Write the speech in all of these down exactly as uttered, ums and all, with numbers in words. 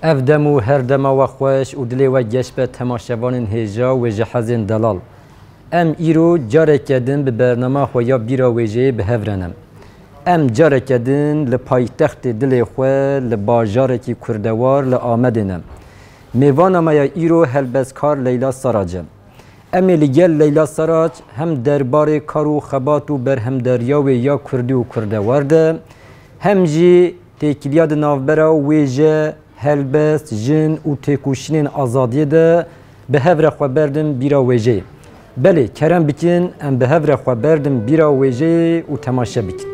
Ev dem û her dema we xweş û dilê we geş be temaşevanên hêja wêjehezên delal. Em îro careke din bi bernama xwe ya Bîra Wêjeyê bi hev re ne. Em careke din li paytextê dilê xwe, li bajarekî kurdewar li Amedê ne. Mêvana me ya îro helbestkar Leyla Sarac e. Em ê li gel Leyla Sarac hem derbarê kar û xebat û berhemdariya wê ya kurdî û kurdewar de, hem jî têkiliya di navbera wêje, helbest, jin û têkoşînên azadiyê de bi hev re xwe berdin bîra wêjeyê. Belê, kerem bikin, em bi hev re xwe berdin bîra wêjeyê û temaşe bikin.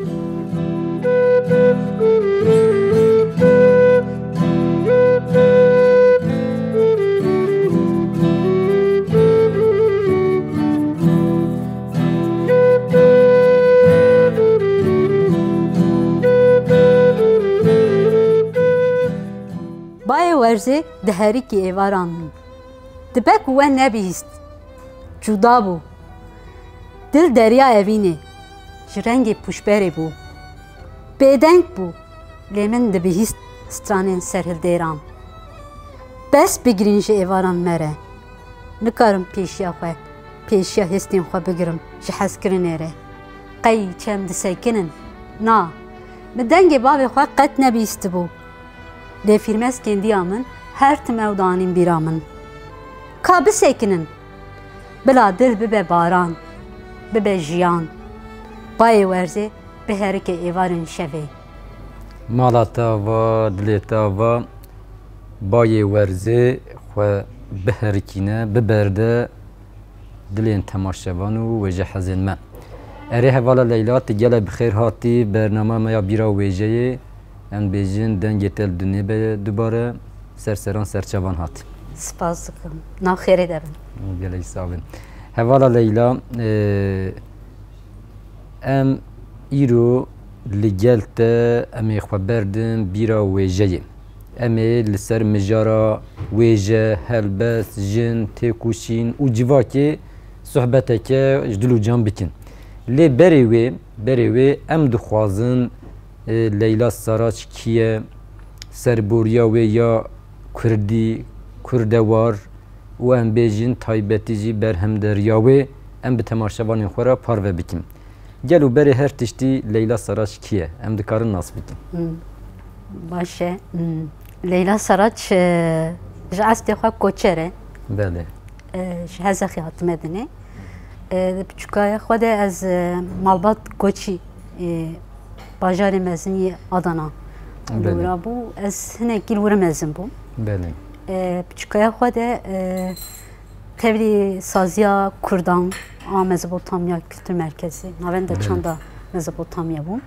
Bayê werzê diherikî êvaran min. Dibe ku we nebihîst. Cuda bû. Dil derya evînê. Ji rengê pûşberê bû. Bêdeng bû. Lê min dibihîst stranên serhildêran. Bes bigirîn ji êvaran me re. Nikarim pêşiya xwe, pêşiya hêstên xwe bigirim ji hezkirinê re. Qey çem disekinin? Na. Min dengê bavê xwe qet nebihîstibû. Lê fîrmeskên diya min her tim ew danîn bîra min. Ka bisekinin. Bila dil bibe baran, bibe jiyan. Bayê werzê biherike êvarên şevê. Mala te ava, dilê te ava, bayê werzê xwe biherikîne, biberde dilên temaşevan û wêjehezên me. Erê hevala Leyla, tu gelek bi xêr hatî bernama me ya Bîra Wêjeyê. Em bêjin dengê te li dinê be dubare, ser seran ser çavan hat. Spas dikim. Nav xêrê de bin. Gelek sax bin. Hevala Leyla, e, em îro li gel te em ê xwe berdin bîra wêjeyê. Em ê li ser mijara wêje, helbest, jin, têkoşîn û civakê sohbeteke ji dil û can bikin. Lê berê wê, berê wê em dixwazin, e, Leyla Saraç kî ye, serboriya wê ya kurdî, kurdewar û em bêjin taybetî jî berhemdariya wê em bi temaşevanên xwe re parve bikin. Gelo berê her tiştî Leyla Saraç kî ye? Em dikarin nas bikin. Hmm. Baş e. Hmm. Leyla Saraç, e, ji eslê xwe koçer e. Belê. E, ji Hezexê hatime dinê. E, di piçûkaya xwe de ez, e, malbat koçî, e, bajarê mezin yê Adana. Belê. Li wira bû. Ez hinekî li wir mezin bûm. Belê. E, piçûkaya xwe de, e, Tevlî saziya kurdan a Mezopotamya Kültür Merkezi, Navenda Belê. Çanda Mezopotamya bû.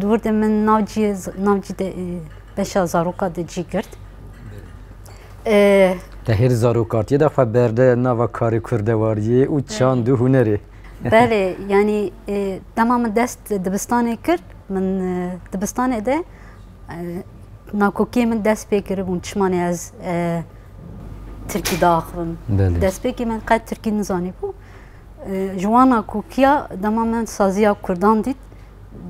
Di wir de min nav cî, nav cî de, e, beşa zaroka de cî girt. E, Te hêr zarokatiyê de xwe berde nava karê kurdewariyê û çand û hunerê. Belê, yanî, e, dema min dest dibistanê kir, min, e, dibistanê de, e, nakokiyê min dest pê kiribûn, çimanê ez, e, tirkî diaxivim. Belê. Destpêkê min qet tirkî nizanîbû. E, ji wan nakokiya dema min saziya kurdan dît,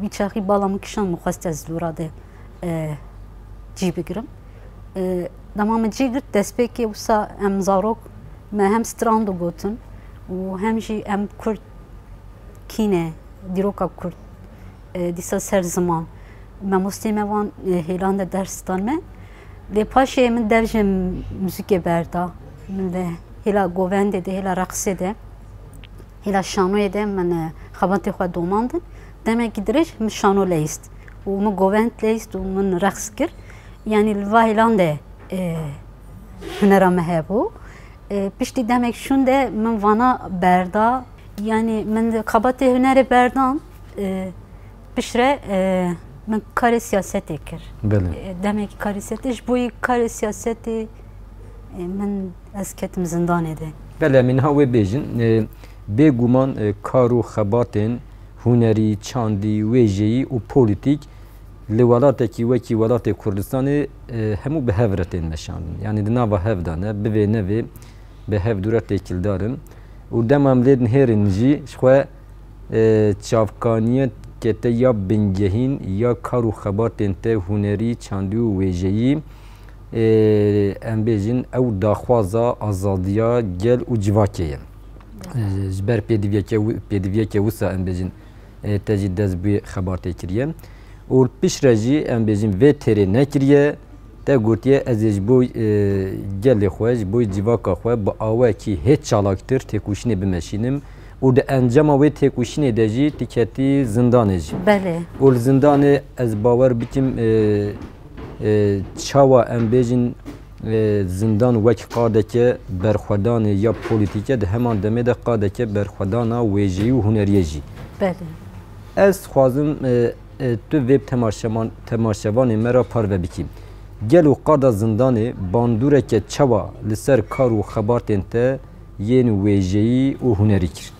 wî çaxî bala min kişand, min xwest ez li wira de, e, cî bigirim. E, dema min cî girt, destpêkê wisa em zarok me hem stran digotin û hem jî em kurd kî ne, dîroka kurd, e, dîsa ser ziman. Mamostê me wan, e, hêlan de ders dan me. Lê paşê min dev ji muzîkê berda. Min li hêla govendê de, hêla reqsê de, hêla şanoyê de min, e, xebatê xwe domandin. Demekî dirêj min şano leyîst û min govend leyîst û min reqs kir. Yanî li va hêlan de, e, hunera me hebû. E, piştî demek şûn de min vana berda. Yanî min xebatê hunerê berdan, e, piştre, e, min karê siyasetê kir. Belê. E, demek karê siyasetê, ji bo yê karê siyasetê, e, min ez ketim zindanê de. Belê, em ê niha wê bêjin. E, bêguman, e, kar û xebatên hunerî, çandî, wêjeyî û polîtîk li welatekî wekî welatê Kurdistanê, e, hemû bi hev re tên meşandin. Yanî di nava hev de ne, bivê nevê bi hev dû re têkildar in. Û dema em lê dinihêrin jî, ji xwe, e, çavkaniyeke te ya bingehîn ya kar û xebatên te hunerî, çandî û wêjeyî, e, em bêjin ew daxwaza azadiya gel û civakê ye. E, ji ber pêdiviyeke wi-, pêdiviyeke wisa em bêjin, e, te jî dest bi xebatê kiriye. Û piştre jî em bêjin vê têrê nekiriye, te gotiye ez ê ji bo, e, gelê xwe, ji bo civaka xwe bi awekî hê çalaktir têkoşînê bimeşînim. Û di encama wê têkoşînê de jî tu ketî zindanê jî. Belê. Û li zindanê ez bawer bikim, e, e, çawa em bêjin, e, zindan wek qadeke berxwedanê ya polîtîk e, di heman demê de qadeke berxwedana wêjeyî û huneriyê jî. Belê. Ez dixwazim, e, e, tu vê temaşevan-, temaşevanê me re parve bikî. Gelo qada zindanê bandoreke çawa li ser kar û xebatên te yên wêjeyî û hunerî kir?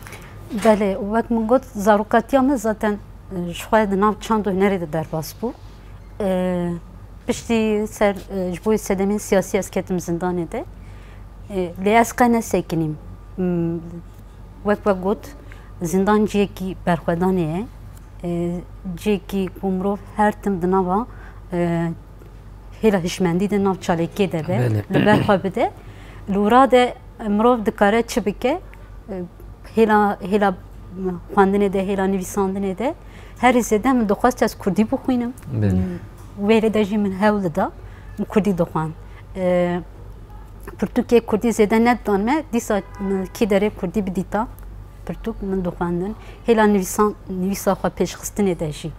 Belê, wek min got, zarokatiya min zaten, e, ji xwe di nav çand û hunerê de derbas bû. E, piştî ser, e, ji bo sedemên siyasî ez ketim zindanê de. E, lê ez qe nesekinîm. M, wek we got, zindan cihekî berxwedanê ye. E, cihekî ku mirov her tim di nava, e, hêla hişmendî de, nav çalakiyê de be, Belê. li ber xwe bide. Li wira de mirov dikare çi bike? E, hêla, hêla xwendinê de, hêla nivîsandinê de herî zêde min dixwest ez kurdî bixwînim. Belê. Wê rê de jî min hewl dida, min kurdî dixwend. E, pirtûkê kurdî zêde nedidan me, dîsa min kî derê kurdî bidîta, pirtûk min dixwendin. Hêla nivîsan-, nivîsa xwe pêşxistinê de jî,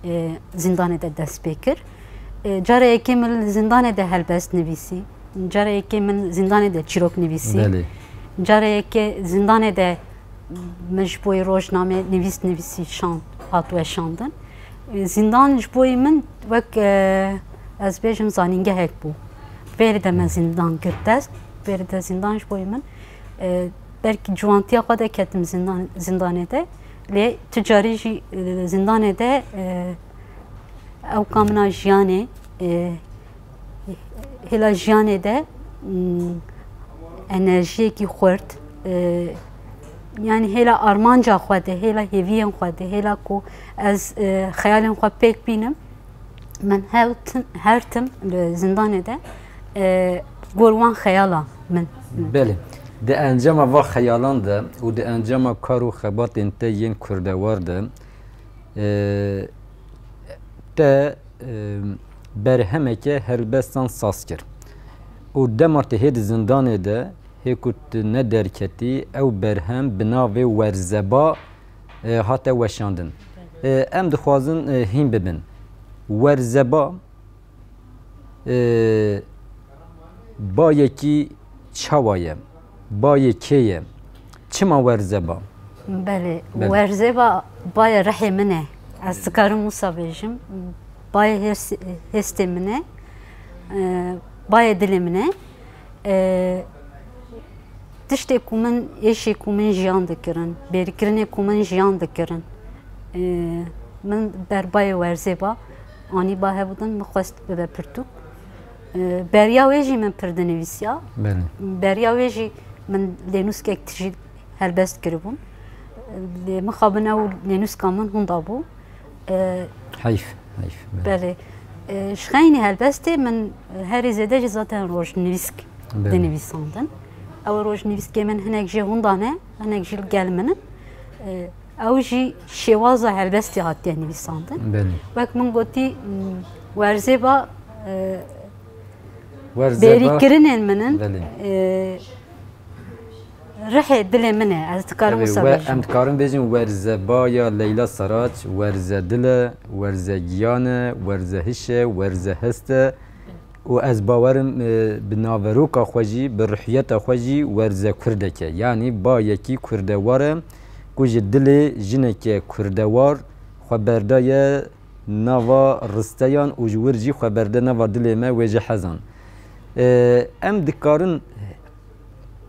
e, zindanê de dest pê kir. E, cara yekê min li zindanê de helbest nivîsî. Cara yekê min zindanê de çîrok nivîsî. Belê. Cara yekê zindanê de min ji bo rojname nivîs nivîsî şand, hat weşandin. E, zindan ji bo min wek, e, ez bêjim zanîngehek bû. Vêrê de me zindan girt dest. Vêrê de zindan ji bo min, e, belkî ciwantiya xwe de ketim zindan, zindanê de. Lê tu carî jî, e, zindanê de, e, ewka min a jiyanê, e, hêla jiyanê de, mm, enerjiyekî xurt, e, yanî hêla armanca xwe de, hêla hêviyên xwe de, hêla ku ez, e, xeyalên xwe pêk bînim, min her tim, her tim li zindanê de, e, gor wan xeyala min. Belê. Di encama va xeyalan de û di encama kar û xebatên te yên kurdewar de, e, te, e, berhemeke helbestan saz kir. Û dema te hê di zindanê de, hê ku tu ne derketî, ew berhem bi navê Werzeba, e, hate weşandin. E, em dixwazin, e, hîn bibin. Werzeba, e, bayekî çawa ye? Bayê kê ye? Çima Werzeba? Belê, Belê. Werzeba bayê rihê min e. Ez dikarim wisa bêjim. Bayê hêrs-, hêstê min e. E, bayê dilê min e. E, tiştê ku min, êşê ku min jiyan dikirin, bêrîkirinê ku min jiyan dikirin, e, min ber bayê Werzeba anî ba hevdin, min xwest bibe pirtûk. E, beriya wê jî min pir dinivîsiya. Belê. Beriya wê jî min lênûskek tijî helbest kiribûn. Lê mixabin ew lênûska min hunda bû. E, Heyf, heyf. Belê. Belê. E, ji xeynî helbestê min herî zêde jî zaten rojnivîsk Belê. dinivîsandin. Ew rojnivîskê min hinek jê hunda ne, hinek jî li gel min in. E, ew jî şêwaza helbestê hatiye nivîsandin. Belê. Wek min gotî, m, Werzêba, e, Werzeba. bêrîkirinên min in. Belê. E, Rihê dilê min e, ez dikarim Tabii, wisa we, bêjim. Em dikarin bêjin Werzeba ya Leyla Saraç, Werze dil e, Werze giyan e, Werze hiş e, Werze hest e. Û ez bawerim, e, bi naveroka xwe jî, bi ruhiyeta xwe jî Werze kurdek e. Yanî bayekî kurdewar e, ku ji dilê jineke kurdewar xwe berdaye nava risteyan û ji wir jî xwe berde nava dilê me wê ji hezan. E, em dikarin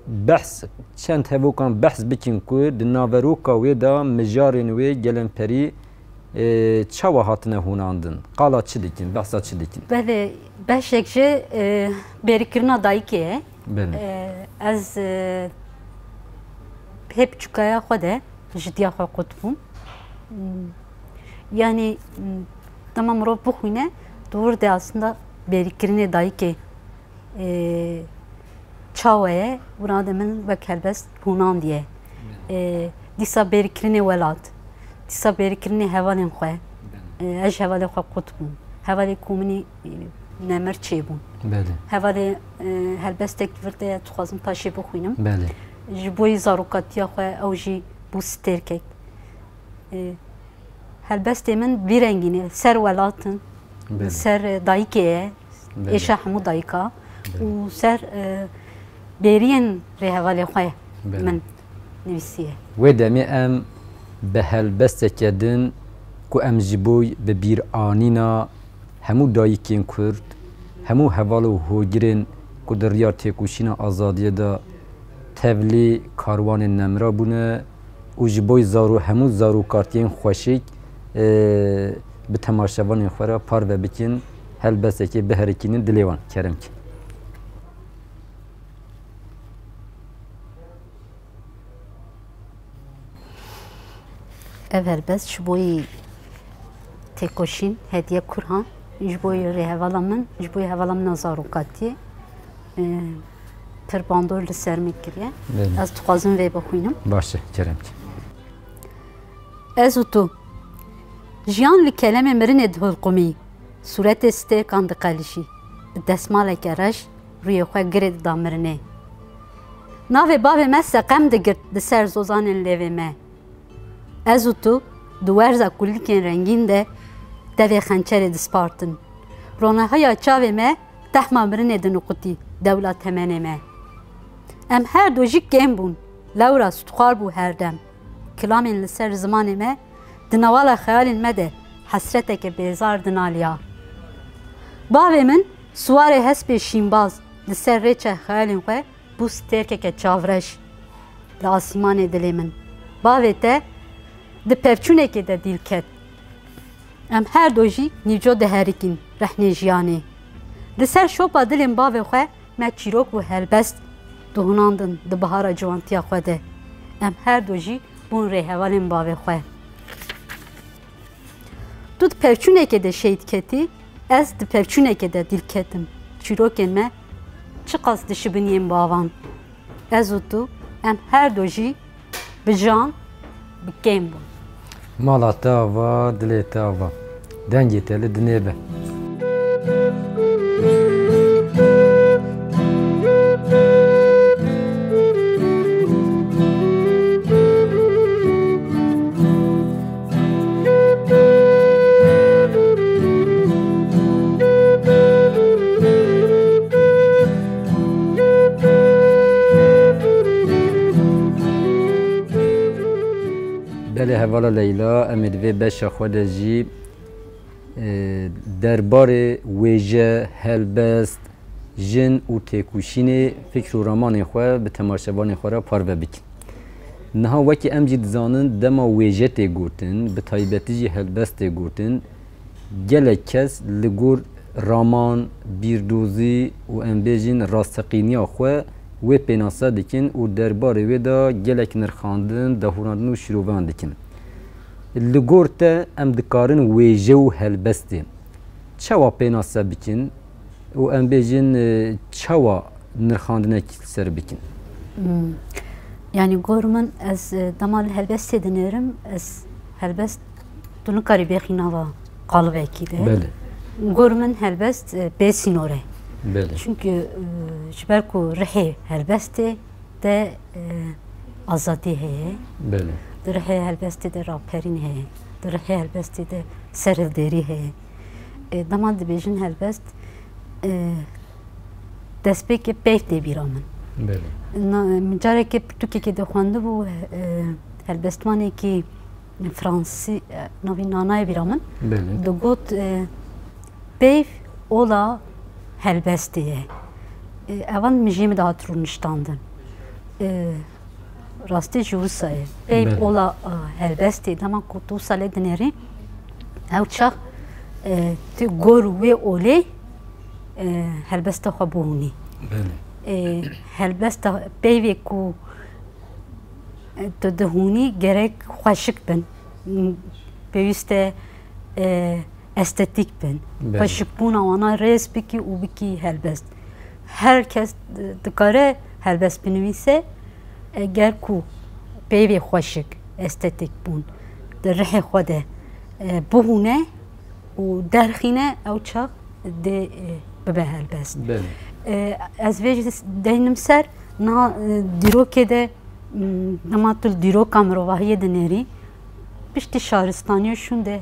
behs, çend hevokan behs bikin ku di naveroka wê de mijarên wê gelemperî, e, çawa hatine hûnandin? Qala çi dikin? Behsa çi dikin? Belê, beşek ji, e, bêrîkirina dayikê ye. Belê. E, ez, e, hê piçûkaya xwe de ji diya xwe qut bûm. Hmm. Yanî, m, dema mirov bixwîne, di wir de aslında bêrîkirinê dayikê, e, Ê, çawa ye, wina de min wek helbest hûnandiye. Ê, dîsa bêrkirinê welat, dîsa bêrkirinê hevalên xwe. Ê, ez ji hevalê xwe qut bûm. Hevalê ku min î, ê, nemir çêbûn. Belê. Hevalê, ê, helbestek vir de dixwazim paşê bixwînim. Belê. Ji bo yî zarokatiya xwe ew jî bû stêrkek. Ê, helbestê min vî rengî ne, ser welat in, Belê. ser dayikê ye, Belê. êşa hemû dayika Belê. û ser, e, bêriyên rêhevalê xwe Belê. min nivîsiye. Wê demê em bi helbesteke din ku em ji bo bi bîr anîna hemû dayikên Kurd, hemû heval û hogirên ku di riya têkoşîna azadiyê de tevlî karwanên nemira bûne û ji bo zaro-, hemû zarokatiyên xweşik, e, bi temaşevanên xwe re parve bikin, helbestekê biherikînin dilê wan. Kerem ki. Ev helbest ji bo yî têkoşîn Hediye Kurhan, ji bo yî rêhevala min, ji bo yî hevala min a zarokatiyê, e, pir bandor li ser min kiriye. Belê. Ez dixwazim vê bixwînim. Baş e, kerem ki. Ez û tu. Jiyan li kelemê mirinê dihulqumî, sûretê stêrkan diqelişî, bi desmaleke reş rûyê xwe girê dida mirinê. Navê bavê me seqem digirt li ser zozanên lêvê me. Ez û tu di werza kulîlkên rengîn de tevê xençerê dispartin. Ronehiya çavê me tehma mirinê diniqutî dewla temenê me. Em her du jî kêm bûn, lewra stûxwar bû her dem. Kilamên li ser zimanê me di newala xeyalên me de hesreteke bêzar dinaliya. Bavê min siwarê hespê şînbaz li ser rêça xeyalên xwe bû stêrkeke çavreş li asîmanê dilê min. Bavê te di pevçûnekê de dîl ket. Em her du jî nîvco diherikîn rehnê jiyanê. Li ser şopa dilên bavê xwe me çîrok û helbest dihunandin di bihara ciwantiya xwe de. Em her du jî bûn rêhevalên bavê xwe. Tu di pevçûnekê de şehîd ketî, ez di pevçûnekê de dîl ketim. Çîrokên me çiqas dişibin yên bavan. Ez û tu, em her du jî bi jan, bi kêm bûn. Mala te ava, dilê te ava. Dengê te li dinê be. Belê hevala Leyla, em ê di vê beşa xwe de jî, e, derbarê wêje, helbest, jin û têkoşînê fikr û ramanên xwe bi temaşevanên xwe re parve bikin. Niha wekî em jî dizanin, dema wêje tê gotin, bi taybetî jî helbest tê gotin, gelek kes li gor raman, bîrdozî û em bêjin rasteqîniya xwe wê pênase dikin û derbarê wê de gelek nirxandin, dahûrandin û şîrovan dikin. Li gor te em dikarin wêje û helbestê çawa pênase bikin û em bêjin, e, çawa nirxandinek li ser bikin? Hmm. Yani gor min ez, e, dema li helbestê dinêrim, ez helbest tu nikarî bêxî nava qalibekî de. Belê. Gor min helbest, e, bê sînor e. Belê. Çünkü, e, ji ber ku rihê helbestê de, e, azadî heye. Belê. Di rihê helbestê de raperîn heye. Di rihê helbestê de serhildêrî heye. E, dema dibêjin helbest, e, destpêkê peyv tê bîra min. Belê. Na, min carekê pirtûkekê de xwendibû, e, helbestvanekî Fransî, e, navî Nanayê bîra min. Belê. Digot, e, peyv ola helbestê ye. E, evan min jê min de hat rûniştandin. E, rastî jî wisa ye. Peyv Belê. ola, e, helbestê, dema ku tu wisa lê dinêrî, ew çax, e, tu gor wê olê, e, helbesta xwe bihûnî. Belê. E, helbesta peyvê ku tu dihûnî gerek xweşik bin. Pêwîst e, e, estetîk bin. Belê. Xweşikbûna wana rêz bikî û bikî helbest. Her kes dikare helbest binivîse, eger ku peyvê xweşik, estetîk bûn, di rihê xwe de, e, bihûne û derxîne, ew çax dê, e, bibe helbest. Belê. E, ez vê jî deynim ser, niha, e, dîrokê de, m, dema tu li dîroka mirovahiyê dinêrî, piştî şaristaniyê şûn de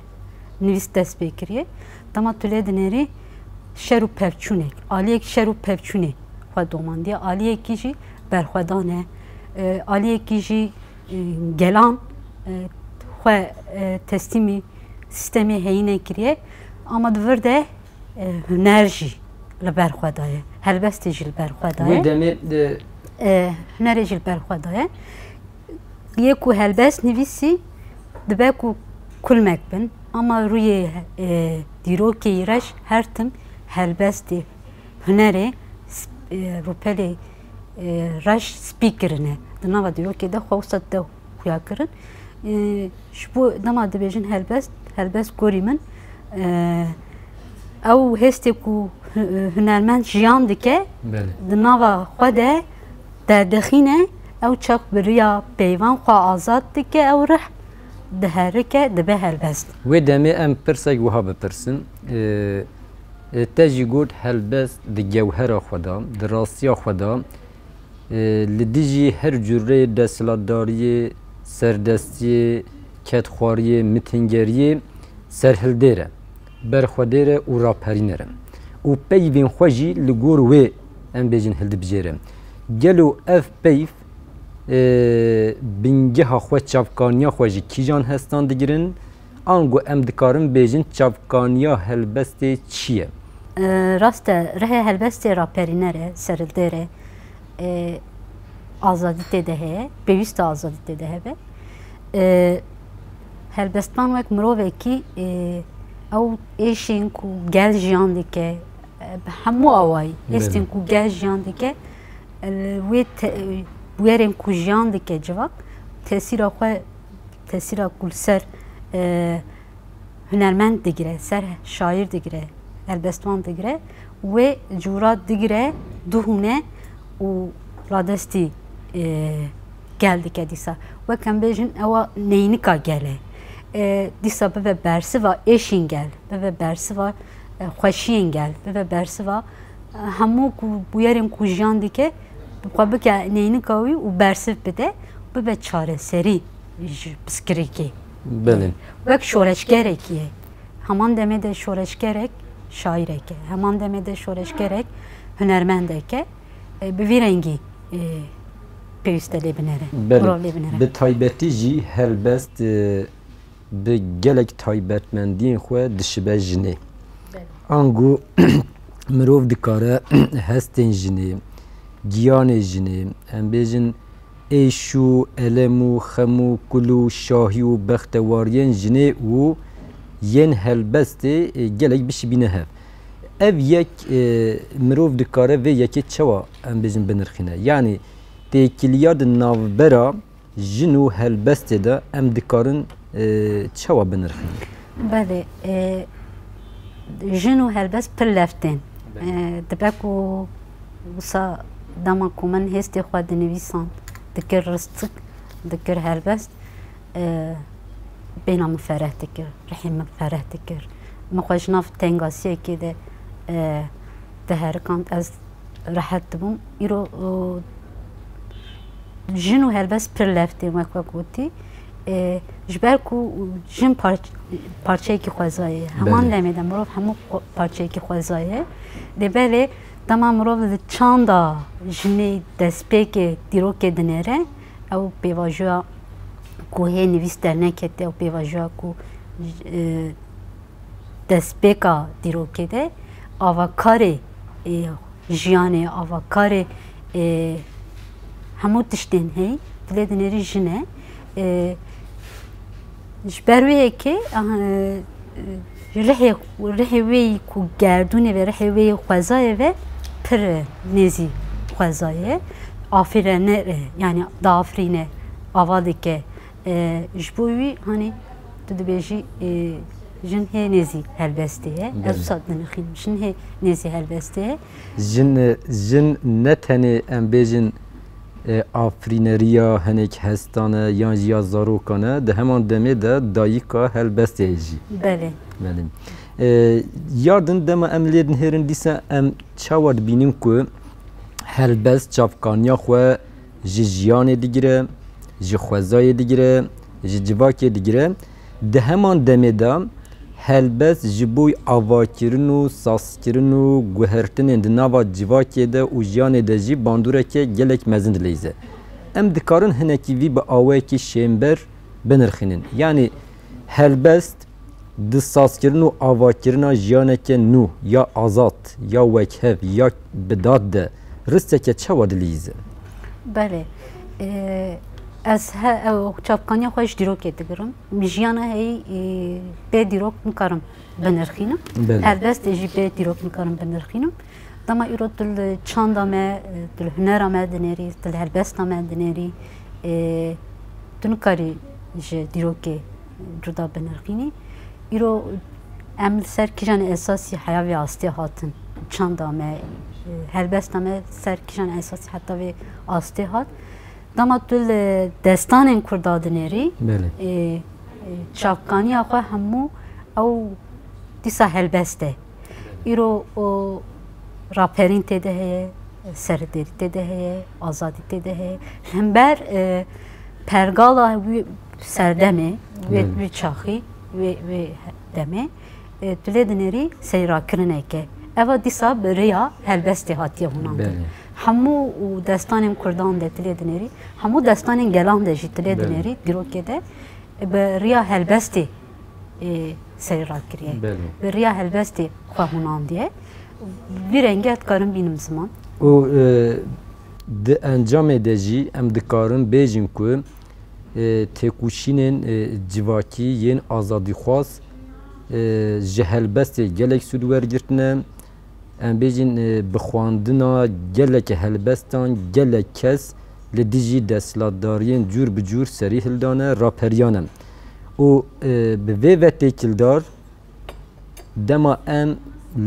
nivîs dest pê kiriye. Dema tu lê dinêrî şer û pevçûnek, aliyek şer û pevçûnê xwe domandiye, aliyekî jî berxwedan e, e, aliyekî jî, e, gelan, e, xwe, e, teslîmî sîstemê heyîne kiriye. Ama di vir de, e, huner jî li ber xwe daye, helbestê jî li ber xwe daye. Wê demê, e, E, hunerê jî li ber xwe daye. Yê ku helbest nivîsî dibe ku kulmek bin, ama rûyê, e, dîrokê reş her tim helbestê, hunerê, sp-, e, rûpelê, e, reş spî kirine. Di nava dîrokê de xwe wisa de xuya kirin. E, ji bo dema dibêjin helbest, helbest gorî min, e, ew hêstê ku hu-, hunermend jiyan dike, Belê. di nava xwe de derdixîne, ew çax bi riya peyvan xwe azad dike, ew rih diherike, dibe helbest. Wê demê em pirsek wiha bipirsin. E, e, te jî got helbest di gewhera xwe de, di rastiya xwe de, e, li dijî her cureyê desthilatdariyê, serdestiyê, kedxwariyê, mitingeriyê serhildêr e, berxwedêr e û raperîner e. Û peyvên xwe jî li gor wê, em bêjin, hildibijêre. Gelo ev peyv, e, bingeha xwe, çavkaniya xwe ji kîjan hestan digirin? Ango em dikarin bêjin çavkaniya helbestê çi ye? E, rast e, rihê helbestê raperîner e, serhildêr e. E, azadî tê de heye, pêwîst e azadî tê de hebe. E, helbestvan wek mirovekî, e, ew êşên ku gel jiyan dike, e, bi hemû awayî, Belê. hêstên ku gel jiyan dike, e, wê te-, bûyerên ku jiyan dike civak, tesîra xwe, tesîra ku li ser, e, hunermend digire, ser şaîr digire, helbestvan digire, wê cûra digire, duhûne û radestî, e, gel dike dîsa. Wek em bêjin, ewa neynika gel e. E, dîsa bibe bersiva êşên gel, bibe bersiva, e, xweşiyên gel, bibe bersiva, e, hemû ku bûyerên ku jiyan dike, bi xwe bike neynika wî û bersiv bide, bibe çareserî ji piskirêkê. Belê. Wek şoreşgerekî ye. Heman demê de şoreşgerek şaîrek e. Heman demê de şoreşgerek hunermendek e. E, bi vî rengî, e, pêwîst e lê binere. Belê. Mirov lê binere. Bi taybetî jî helbest, e, bi gelek taybetmendiyên xwe dişibe jinê. Belê. Ango mirov dikare hestên jinê, giyanê jinê, em bêjin êş û elem û xem û kul û şahî û bextewariyên jinê û yên helbestê, e, gelek bişibîne hev. Ev yek, e, mirov dikare vê yekê çawa, em bêjin, binirxîne? Yanî têkiliya di navbera jin û helbestê de em dikarin, e, çawa binirxînin? Belê, e, jin û helbest pir lev tên. Belê. E, dibe ku wisa dema ku min hêstê xwe dinivîsand, dikir ristik, dikir helbest, e, bêhna min fereh dikir, rihê min fereh dikir. Min xwe ji nav tengasiyekê de, e, diherikand, ez rehet dibûm. Îro, e, jin û helbest pir lev tên, wek we gotî. E, ji ber ku jin parç-, parçeyekî xwezayê ye. Heman Belê. demê de mirov hemû xwe-, parçeyekî xwezayê ye. Lê belê dema mirov li çanda jinê destpêkê dîrokê dinêre, ew pêvajoya ku hê nivîs dernekete, ew pêvajoya ku, e, destpêka dîrokê de avakarê, e, jiyanê, avakarê, e, hemû tiştên heyî, tu lê dinêrî jin e. E, ji ber wê yekê, ah, e, rihê, rihê wê yî ku gerdûnê ve, rihê wê yî xwezayê ve pir nêzî xwezayê. Afirîne, e, yanî diafirîne, ava dike. E, ji bo wî, hanî, tu dibêjî, e, Jin hê nêzî helbestê ye. Ez Belê. Wisa dinirxînim. Jin hê nêzî helbestê ye. Jin, jin ne tenê em bêjin e, afrîneriya hinek hestan e yan jî ya zarokan e, di heman demê de dayika helbestê ye jî. Belê. Belê. E, ya din dema em lê dinihêrin dîsa em çawa dibînin ku helbest çavkaniya xwe ji jiyanê digire, ji xwezayê digire, ji civakê digire. Di heman demê de helbest ji bo avakirin û sazkirin û guhertinên di nava civakê de û jiyanê de jî bandoreke gelek mezin dileyze. Em dikarin hinekî vî bi awayekî şênber binirxînin. Yanî helbest di sazkirin û avakirina jiyaneke nû ya azad, ya wekhev, ya bi dad de risteke çawa dileyze? Belê. E, ez he, ew çavkaniya xwe ji dîrokê digirim. Min jiyana heyî e, bê dîrok nikarim binirxînim. Belê. Helbestê jî bê dîrok nikarim binirxînim. Dema îro tu li çanda me, e, tu li hunera me dinêrî, tu li helbesta me dinêrî, e, tu nikarî ji dîrokê cuda binirxînî. Îro em li ser kîjan esasî heya vê astê hatin? Çanda me, e, helbesta me ser kîjan esasî heta vê astê hat? Dema tu li destanên Kurda dinêrî, Belê. e, e, çavkaniya xwe hemû ew dîsa helbest e. Îro o raperîn tê de heye, serhilderî tê de heye, azadî tê de heye. Li hember e, pergala wî serdemê, wê, Belê. Wê çaxî, wê, wê demê, e, tu lê dinêrî seyrakirinek e. Eva dîsa bi rêya helbestê hatiye hûnandin. Belê. Hemû û destanên Kurdan de tu lê dinêrî, hemû destanên gelan de jî tu lê Belê. Dinêrî, dîrokê de, e, bi rêya helbestê e, seyr rakiriye. Belê. Bi riya helbestê xwe hûnandiye. Vî rengî ez dikarim bînim ziman. Û e, di encamê de jî em dikarin bêjin ku e, têkoşînên e, civakî yên azadîxwaz e, ji helbestê gelek sûd wergirtine. Em bêjin e, bi xwendina geleke helbestan gelek kes li dijî desthilatdariyên cûr bi cûr serî hildane, raperiyane. Û e, bi vê ve têkildar, dema em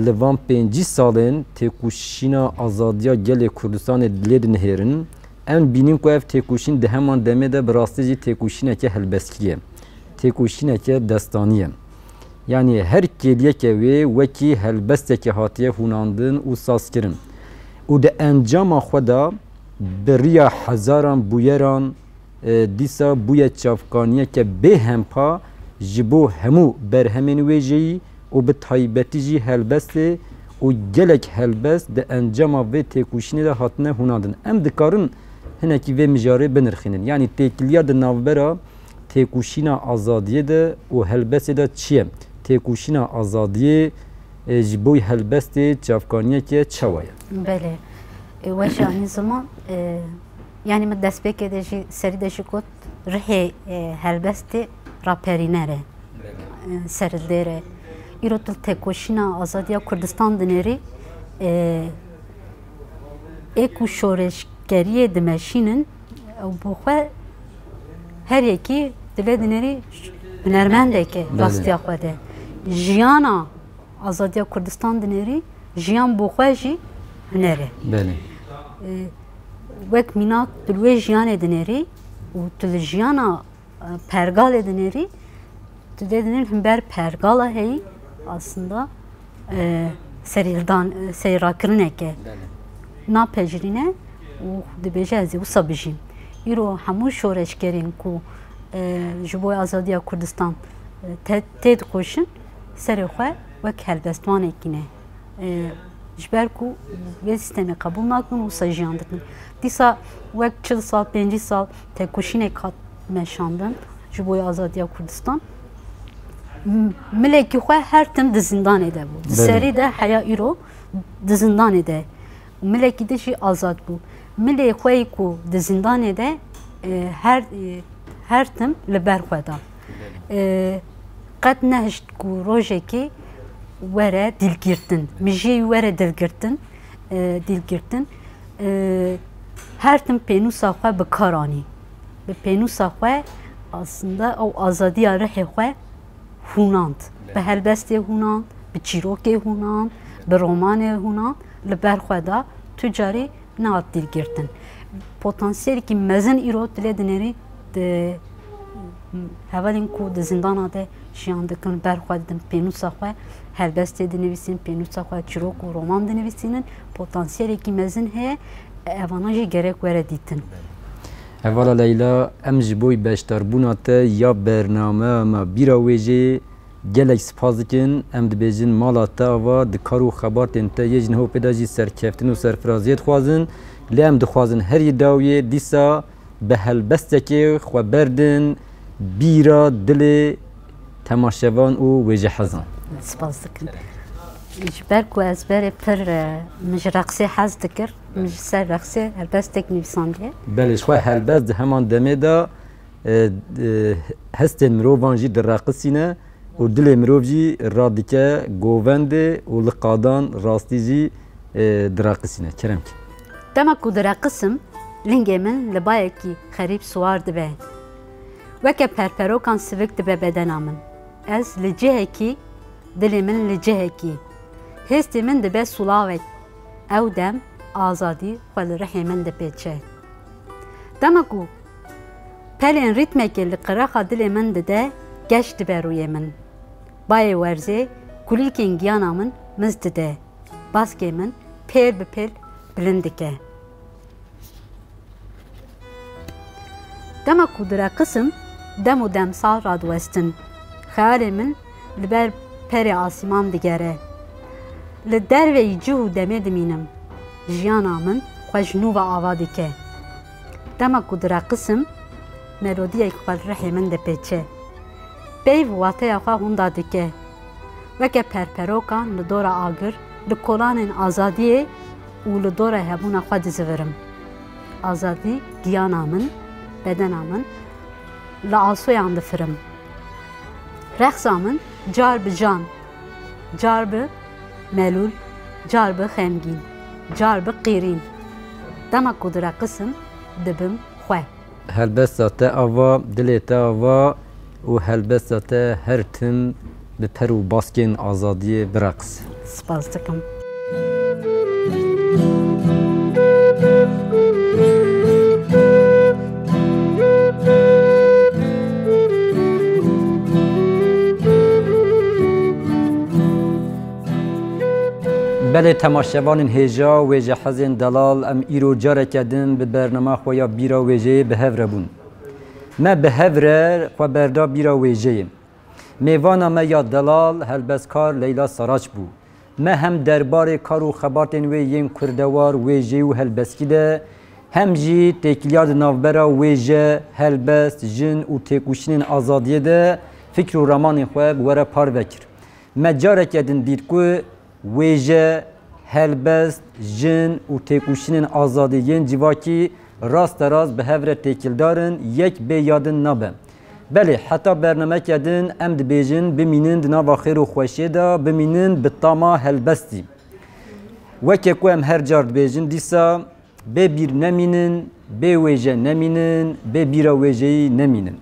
li van pêncî salên têkoşîna azadiya gelê Kurdistanê lê dinihêrin, em dibînin ku ev têkoşîn di heman demê de bi rastî jî têkoşîneke helbestkirî ye. Têkoşîneke destanî ye. Yanî her kêliyeke wê wekî helbestekê hatiye hûnandin û sazkirin. Û di encama xwe de bi riya hezaran bûyeran e, dîsa bûye çavkaniyeke bêhempa ji bo hemû berhemên wêjeyî û bi taybetî jî helbestê û gelek helbest di encama vê têkoşînê de hatine hûnandin. Em dikarin hinekî vê mijarê binirxînin. Yanî têkiliya di navbera têkoşîna azadiyê de û helbestê de çi ye? Têkoşîna azadiyê e, ji bo helbestê çavkaniyeke çawa ye? Belê. E, weş anî ziman, e, yanî min destpêkê de jî serî de jî got rihê e, helbestê raperîner e. E, serhildêr e. Îro tu têkoşîna azadiya Kurdistan dinêrî, e, ê ku şoreşgeriyê dimeşînin, ew bi xwe her yekî dilê dinêrî hunermendeke Belê. Rastiya xwe de. Jiyana azadiya Kurdistan dinêrî, jiyan bo xwe jî huner e. Belê. E, wek mînak tu li wê jiyanê dinêrî û tu li jiyana e, pergalê dinêrî, tu dê dinêrî himber pergala heyî aslında e, serîhildan, e, serîrakirinek e. Belê. Napejirîne û dibêje ez ê wisa bijîm. Îro hemû şoreşgerên ku e, ji bo azadiya Kurdistan e, te, tê dikoşin, serê xwe wek helbestvanekî ne. E, ji ber ku vê sîstemê qebûl nakin û wisa jiyan dikin. Dîsa wek çil sal, pêncî sal têkoşînek hat meşandin ji bo azadiya Kurdistan. M-, milekî xwe her tim di zindanê de bû. Di Belê. Serî de heya îro di zindanê de. Milekî din jî azad bû. Milê xwe yî ku di zindanê de, e, her, e, her tim li ber xwe da. E, qet nehişt ku rojekê were dîlgirtin, mijiyê wî were dîlgirtin, e, dîlgirtin. E, her tim pênûsa xwe bi kar anî. Bi pênûsa xwe aslında ew azadiya rihê xwe hûnand. Bi helbestê hûnan, bi çîrokê hûnan, bi romanê hûnan li ber xwe da tu carî nehat dîlgirtin. Potansiyelekî mezin îro dilê dinêrî di hevalên ku di zindana de jiyan dikin, ber xwe didin pênûsa xwe, helbestê dinivîsînin, pênûsa xwe, çîrok û roman dinivîsînin, potansiyelekî mezin heye, evana jî gerek were dîtin. Hevala Leyla, em ji bo beşdarbûna te ya bernameya me Bîra Wêjeyê gelek spas dikin. Em dibêjin mala te ava, di kar û xebatên te yê ji niho pê de jî serkeftin û serfiraziyê dixwazin. Lê em dixwazin herî dawiyê dîsa bi helbestekê xwe berdin bîra dilê temaşevan û wêjehezan. Spas dikim. Ji ber ku ez berê pir, e, min ji reqsê hez dikir, min ji ser reqsê helbestek nivîsandiye. Belê, ji xwe helbest di heman demê de, e, e, hestên mirovan jî direqisîne û dilê mirov jî radike govendê û li qadan rastî jî, e, direqisîne. Kerem ki. Dema ku direqisim, lingê min li bayekî xerîb siwar dibe. Weke perperokan sivik dibe bedena min. Ez li cihekî, dilê min li cihekî. Hêstê min dibe sûlavek. Ew dem azadî xwe li rihê min dipêçe. Dema ku pelên rîtmekê li qiraxa dilê min dide, geş dibe rûyê min. Bayê werzê kulîlkên giyana min miz dide. Baskê min pêl bi pêl bilind dike. Dema ku direqisim, dem û demsal radiwestin. Xeyalê min li ber perê asîman digere. Li derveyî cih û demê dimînim. Jiyana min xwe ji nû ve ava dike. Dema ku direqisim, melodiyek xwe li rihê min dipêçe. Peyv wateya xwe hûnda dike. Weke perperokan li dora agir, li kolanên azadiyê û li dora hebûna xwe dizivirim. Azadî giyana min, bedena min, li asoyan difirim. Reqsa min car bi can, car bi melûl, car bi xemgîn, car bi qîrîn. Dema ku direqisim, dibim xwe. Helbesta te ava, dilê te ava û helbesta te her tim bi per û baskên azadiyê bireqis. Spas dikim. Belê temaşevanên hêja, wêjehezên delal, em îro careke din bi bernama xwe ya Bîra Wêjeyê bi hev re bûn. Me bi hev re xwe berda Bîra Wêjeyê. Mêvana me ya delal helbestkar Leyla Saraç bû. Me hem derbarê kar û xebatên wê yên kurdewar, wêjeyî û helbestkî de, hem jî têkiliya di navbera wêje, helbest, jin û têkoşînên azadiyê de fikr û ramanên xwe bi we re parve kir. Me careke din dît ku wêje, helbest, jin û têkoşînên azadî yên civakî rasterast bi hev re têkildar in, yek bê ya din nabe. Belê, heta bernameke din em dibêjin bimînin di nava xêr û xweşiyê de, bimînin bi tama helbestî. Weke ku em her car dibêjin, dîsa bê bîr nemînin, bê wêje nemînin, bê bîra wêjeyî nemînin.